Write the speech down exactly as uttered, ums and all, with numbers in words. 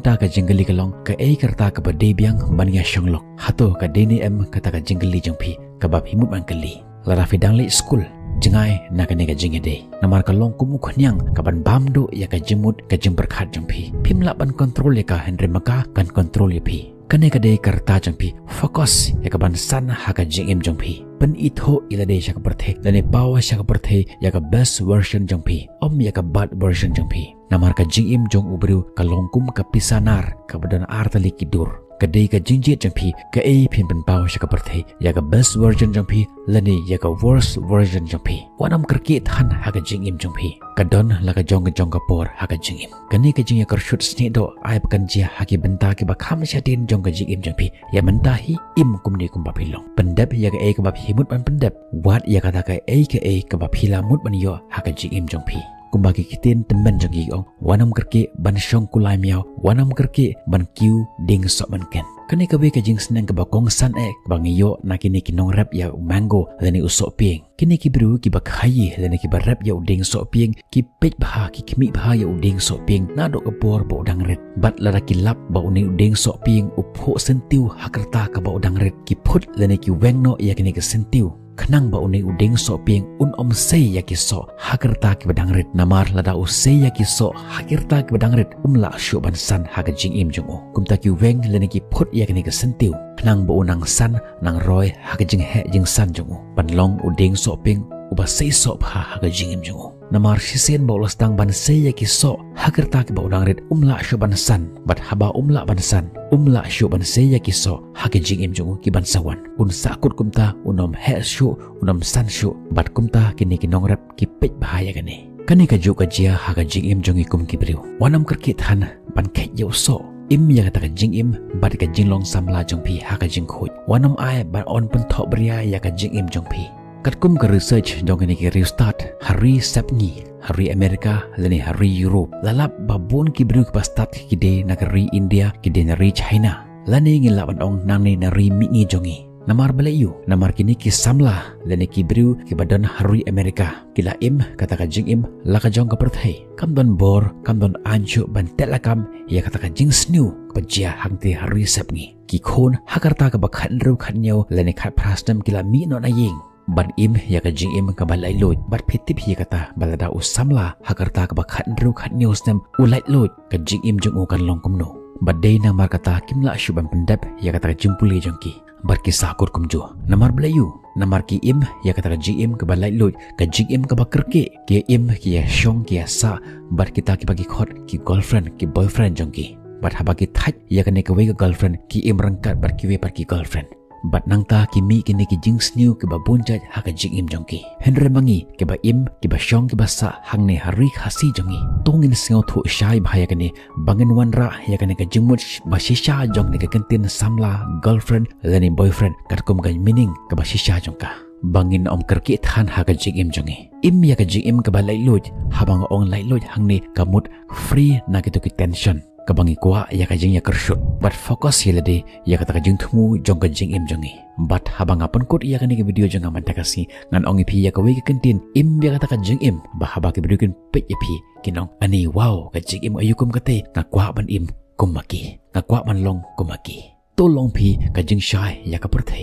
Ta ka jingkylli ka long, kaei ka rta kaba dei biang ban ïa shong lok? Hato ka dei ne em kata ka jingkylli jong phi kaba phi mut ban kylli? Lada phi dang leit skul, jngai na kane ka jingïadei. Namar ka long kum u khñiang kaban bam duh ïa ka jingmut ka jingpyrkhat jong phi. Phim lah ban kontrol ïa ka, hynrei ma ka kan kontrol ïa phi. Kane ka dei ka rta jong phi. Focus ïa kaban san ha ka jingim jong phi. Pynithuh ïa lade sha ka pyrthei, lane paw sha ka pyrthei ïa ka best version jong phi, ym ïa ka bad version jong phi. Namar ka jingim jong u briew ka long kum ka pisa nar kaba don ar tylli ki dur. Ka dei ka jingjied jong phi, kaei phin pynpaw sha ka pyrthei, ïa ka best version jong phi lane ïa ka worst version jong phi. Wat nym kyrkieh than ha ka jingim jong phi. Ka don la ka jong ka jong ka por ha ka jingim. Kane ka jingïakyrshut snieh doh ai ba kan jia ha ki bynta kiba kham shadien jong ka jingim jong phi. Ïa mynta hi im kumne kumba phi long. Pyndep ïa kaei kaba phi mut ban pyndep. Wad ïa kata kaei kaei kaba phi la mut ban ïoh ha ka jingim jong phi. Kumba ki ktien tymmen jong ki ong, wat nym kyrkieh ban shong kulai miaw, wat nym kyrkieh ban kiew dieng sohmynken. Kane kawei ka jingsneng kaba kongsan eh kaba ngi ïoh na kine ki nongrep ïa u mango lane u sohpieng. Kine ki briew kiba khaii lane kiba rep ïa u dieng sohpieng, ki peit bha, ki khmih bha ïa u dieng sohpieng naduh ka por ba u dang rit. Bad lada ki lap ba une u dieng sohpieng u phuh syntiew ha ka rta kaba u dang rit, ki phut lane ki weng noh ïa kine ki syntiew. Khnang ba une u dieng sohpieng un ym sei ïa ki soh ha ka rta kiba dang rit. Namar lada u sei ïa ki soh ha ka rta kiba dang rit, um lah shuh ban san ha ka jingim jong u. Kumta ki weng lane ki phut ïa kine ki syntiew khnang ba u nang san, nang roi ha ka jingheh jingsan jong u, ban long u dieng sohpieng uba sei soh bha ha ka jingim jong u. Namar shisien ba u la sdang ban sei ïa ki soh ha ka rta kiba u dang rit, um lah shuh ban san. Bad haba um lah ban san, um lah shuh ban sei ïa ki soh ha ka jingim jong u kiban sa wan. Un sahkut kumta, un ym heh shuh, un ym san shuh. Bad kumta kine ki nongrep ki peit bha ïa kane. Kane kajuh ka jia ha ka jingim jong ngi kum ki briew. Wat nym kyrkieh than ban kheit ïa u soh. Im ïa kata ka jingim bad ka jinglong samla jong phi ha ka jingkhuid. Wat nym ai ban yn pynthohbria ïa ka jingim jong phi. Katkum ka research jong kine ki riewstad, ha ri sepngi, ha ri America lane ha ri Europe, la lap ba bun ki briew kiba stad ki dei na ka ri India, ki dei na ri China, lane ngi lah ban ong nangne na ri mihngi jong ngi. Namar balei? Namar kine ki samla lane ki briew kiba don ha ri America ki la im kata ka jingim la ka jong ka pyrthei. Kam don bor, kam don aiñ shuh ban teh lakam ïa kata ka jingsniew kaba jia hangtei ha ri sepngi. Ki khun ha ka rta kaba khathynriew khathynñiew lane khatphra snem ki la mih noh na ïing ban im ïa ka jingim kaba laitluid. Bad phi tip hi kata, ba lada u samla ha ka rta kaba khathynriew khathynñiew snem u laitluid, ka jingim jong u kan long kumno? Bad dei namar kata kim lah shuh ban pyndep ïa kata ka jingpule jong ki. Bad ki sahkut kumjuh. Namar balei? Namar ki im ïa kata ka jingim kaba laitluid, ka jingim kaba kyrkieh. Ki im, ki ïa shong, ki ïa sah bad kita kiba ki khot ki girlfriend, ki boyfriend jong ki. Bad haba ki thait ïa kane kawei ka girlfriend, ki im ryngkat bad kiwei pat ki girlfriend. Bad nangta ki mih kine ki jingsniew kiba bun jait ha ka jingim jong ki. Hynrei ma ngi kiba im, kiba shong, kiba sah hangne ha ri Khasi jong ngi, to ngin sngewthuh shai bha ïa kane, ba ngin wanrah ïa kane ka jingmut sh-, ba shisha jong kane ka kyntien samla, girlfriend lane boyfriend, katkum ka meaning kaba shisha jong ka. Ba ngin ym kyrkieh than ha ka jingim jong ngi. Im ïa ka jingim kaba laitluid, haba nga ong laitluid hangne ka mut free na kito ki tension. Kaba ngi kwah ïa ka jingïakyrshut bad focus ïa lade ïa kata ka jingthmu jong ka jingim jong ngi. Bad haba nga pynkut ïa kane ka video jong nga mynta ka sngi, ngan ong ïa phi ïa kawei ka kyntien, im ïa kata ka jingim, ba haba ki briew kin peit ïa phi kin ong, ani, wow, ka jingim aïu kum kata, nga kwah ban im kum ma ki, nga kwah ban long kum ma ki. To long phi ka jingshai ïa ka pyrthei.